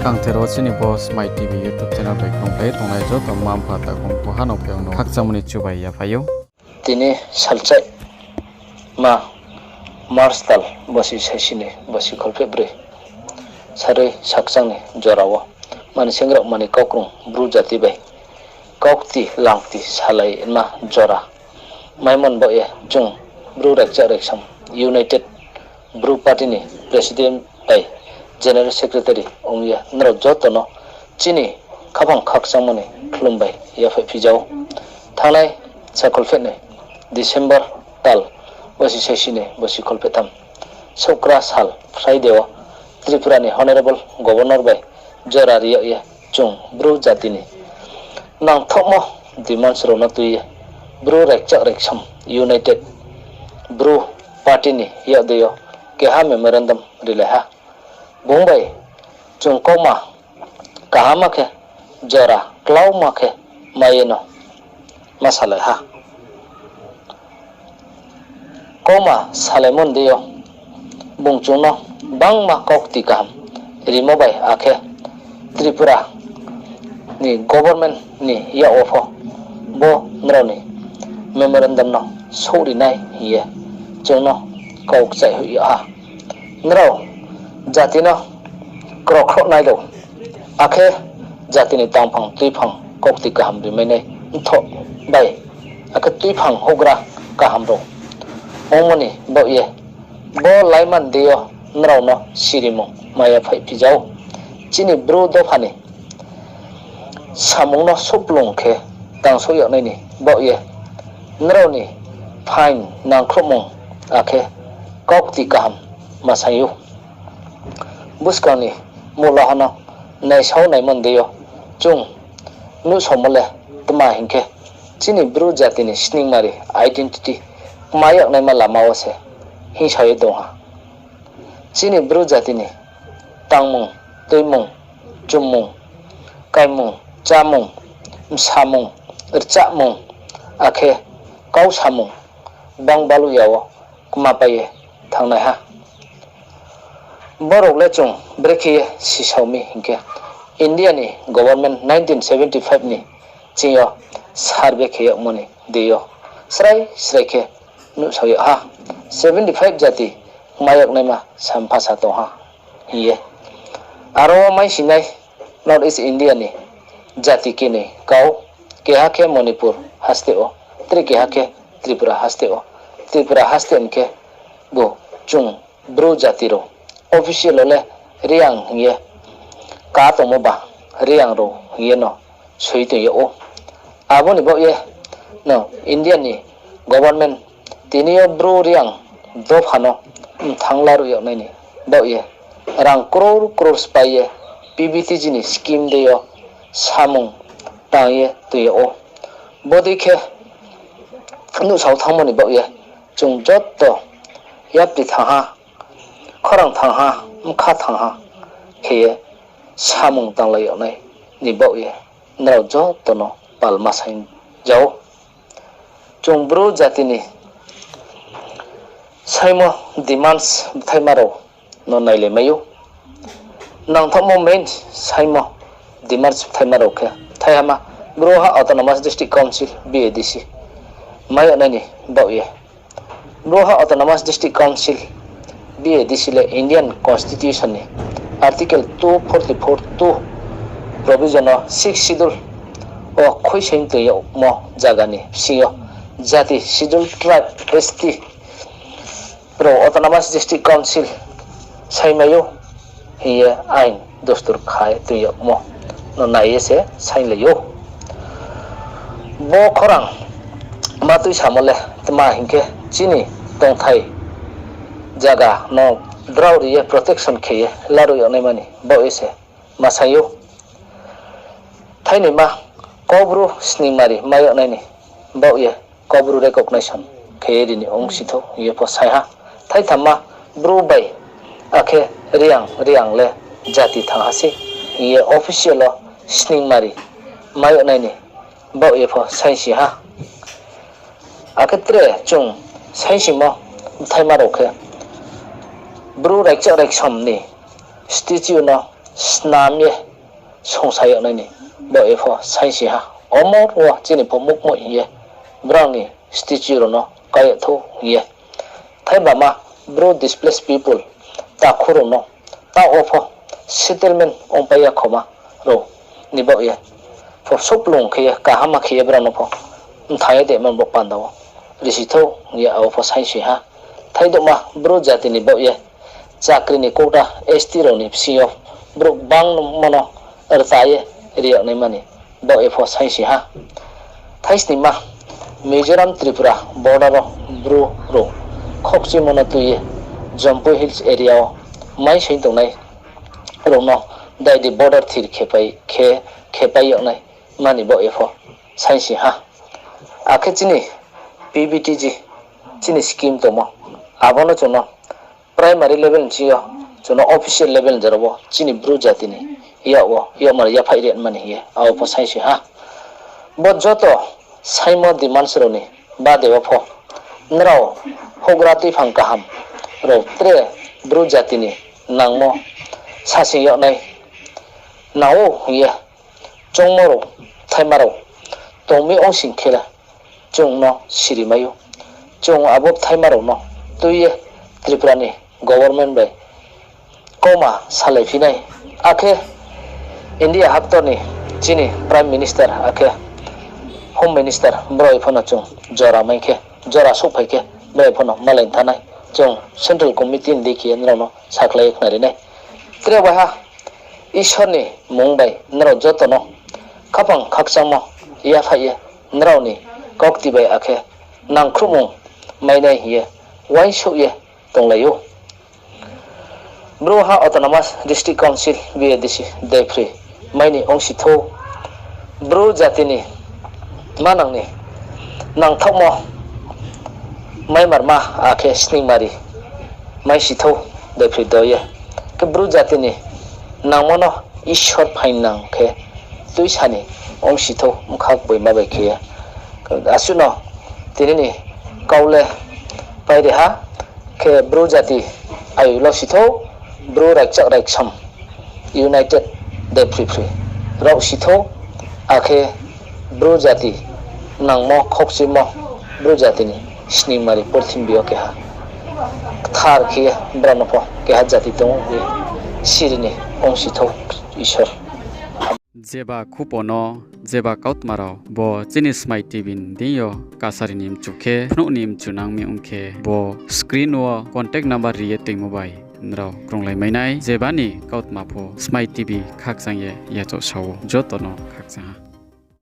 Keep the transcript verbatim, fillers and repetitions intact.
Kangthero chini bo Smai T V YouTube channel bai kongkhlai tongnai joto mma mpha takhu mkhu ha no phaiyong no khakchangmo ni chubai yaphai ou. Tini salchaih ma March tal bosi saisi ni bosi kholpheh broi sarui sakchang ni jora wo mani sengrak mani kaukrung Bru jati bai kaukti langti salai ma jora maimon baoh ye chung Bru Raikchak Raiksom United Bru Party ni President bai General Secretary ong ye nrao joto no chini khaphang khakchangmo ni khlum bai yaphaih phi jao. Thanngnai sakholpheh ni December tal bosi saisi ni bosi kholpheh tham Sukra sal Friday wo Tripura ni Honourable Governor bai jora ri yag ye chung Bru jati ni nangthohmo demands rao no tui ye Bru Raikchak Raiksom United Bru Party ni yak dei yo keha memorandum rilai ha. Bung bai chung kauma kaham ma khe jora klauma khe mai ye no ma salai ha. Kauma salaimo ni dei yo bung chung no bangma kaukti kaham rimo bai akhe Tripura ni government ni yak wo pho bo nrao ni memorandum no souhri nai hing ye chung no kau kchaih hoih yag ha. Nrao jati no krokhrouh nai rao, akhe jati ni tangphang tuiphang kaukti kaham rimai nai mthoh bai, akhe tuiphang houhgra kaham rao ongmo ni baoh ye bo laima ni dei yo nrao no sirimung mai yaphaih phi jao. Chini Bru dopha ni samung no suhplung khe tangsouh yag nai ni baoh ye nrao ni phaing nangkhruhmung akhe kaukti kaham ma saing ou. Buskang ni muhlaha no naisao naimo ni dei yo chung nuhsaomo le tma hing khe, chini Bru jati ni sningmari identity kma yag naima lama wo se hingsao ye tong ha. Chini Bru jati ni tangmung, tuimung, chummung, kaimung, chámung, bsamung, rchahmung, akhe kau samung bang baluh ya wo kma pai ye thanngnai ha. Borok le chung brekhe ye sisao mi hing khe, India ni government nineteen seventy five ni ching yo survey khe yagmo ni dei yo srai srai khe nuhsao yag ha. Seventy five jati kma yag naima sampha sa tong ha hing ye. Aro wo maisinai North East India ni jati kinoi kau, keha khe Manipur haste wo, tre keha khe Tripura haste wo. Tripura haste ni khe bo chung Bru jati rao official wo le Reang hing ye ka tongmo ba, Reang rao hing ye no soi tong yag ou. Abo ni baoh ye no India ni government tini yo Bru Reang dopha no mthang laruh yag nai ni baoh ye rang crore crore sphái ye P V T G ni scheme dei yo samung tang ye tong yag ou. Bodei khe nuhsao thanngmo ni baoh ye chung joto yapri thanng ha, khorang thanng ha, bkha thanng ha khe ye samung tanglai yag nai ni baoh ye nrao joto no palma saing jao. Chung Bru jati ni saingmo demands bthaima rao no nailai mai ou. Nangthohmo main saingmo demands bthaima rao khe, thaiha ma, Bru ha Autonomous District Council, B A D C, mai yag nai ni baoh ye. Bru ha Autonomous District Council, B A D C le Indian Constitution ni Article two forty four two provision no Sixth Schedule wo khuisoing tong yagmo zaga ni bsing yo jati Scheduled Tribe, S T, rao Autonomous District Council saingmai ou hing ye ain dustur khai tong yagmo no nai ye se sainglai ou. Bo khorang ma tuisamo le tma hing khe, chini tongthai zaga no drao ri ye protection khe ye laruh yag naima ni baoh ye se ma saing ou. Thainoima, Kaubru sningmari mai yag nai ni baoh ye Kaubru recognition khe ye ri ni ongsi thou hing ye pho saing ha. Thaithamma, Bru bai akhe Reang, Reang le jati thanng ha sei hing ye official wo sningmari mai yag nai ni baoh ye pho saingsi ha. Akhe tre chung saingsimo bthaima rao khe, Bru Raikchak Raiksom ni statue no snam ye songsa yag nai ni baoh ye pho saingsi ha. Omo wo chini pho mukmoih hing ye brao ni statue rao no kái yag thou hing ye. Thaiba ma Bru displaced people takhu rao no taoh wo pho settlement ongpai ya khoma rao ni baoh ye pho souhplung khe ye kaham ma khe ye brao no pho mthang ye dema bo panda wo risi thou hing ye abo pho saingsi ha. Thaidouhma Bru jati ni baoh ye chakri ni quota, S T rao ni bsing yo brouh gbangma no rta ye ri yag naima ni baoh ye pho saingsi ha. Thaisningma Mizoram Tripura border wo Bru rao khokchimo no tui ye Jampui Hills area wo maisoing tongnai rao no daidi border thir khe, khepai yag naima ni baoh ye pho saingsi ha. Akhe chini P V T G chini scheme tongmo, abo no chung no primary level ni bsing yo chung no official level ni jora wo chini Bru jati ni yak wo yakmar yaphaih ri mani hing ye abo pho saingsi ha. Bo joto saingmo demands rao ni bade wo pho nrao houhgra tuiphang kaham rao tre Bru jati ni nangmo sasing yag nai nang ou hing ye choungmo rao, thaima rao tong mi ongsing khe le chung no siri mai ou. Chung abo thaima rao no tui ye Tripura ni government bai kauma salaiphi nai. Akhe India haktor ni chini Prime Minister akhe Home Minister brao pho no chung jora mai khe, jora souhphai khe brao pho no malai thanng nai. Chung Central Committee ni dei khe ye nrao no sakhlai ye khnari nai. Tre waiha Isor ni mmung bai nrao joto no khaphang khakchangmo yaphaih ye nrao ni kaukti bai akhe nangkhruhmung mai nai hing ye uaingsouh ye tonglai ou. Bru ha Autonomous District Council, B A D C, daiphri mai ni ongsi thou. Bru jati ni manang ni nangthaohmo maimarma akhe sningmari maisi thou, daiphri do ye. Khe Bru jati ni nangmo no Isor phaingnang khe tuisa ni ongsi thou, bkha gboima bai khe ye. Asuh no tini ni kau le pairi ha, khe Bru jati ayu losi thou, Bru raikchak raiksom united daiphri phri rao si thou, akhe Bru jati nangmo khokchimo Bru jati ni sningmari purthimbi yo keha kthar khe ye brao no pho keha jati tong ou hing ye siri ni ongsi thou Isor. Jeba khupo no, jeba kautma rao bo chini Smai T V ni deing yo kasari ni mchu khe, phnuh ni mchu nang mi ong khe, bo screen wo contact number ri ye toingmo bai nrao krunglai mai nai. Jeba ni kautma pho Smai T V khakchang ye yachaoh sa ou, joto no khakchang ha.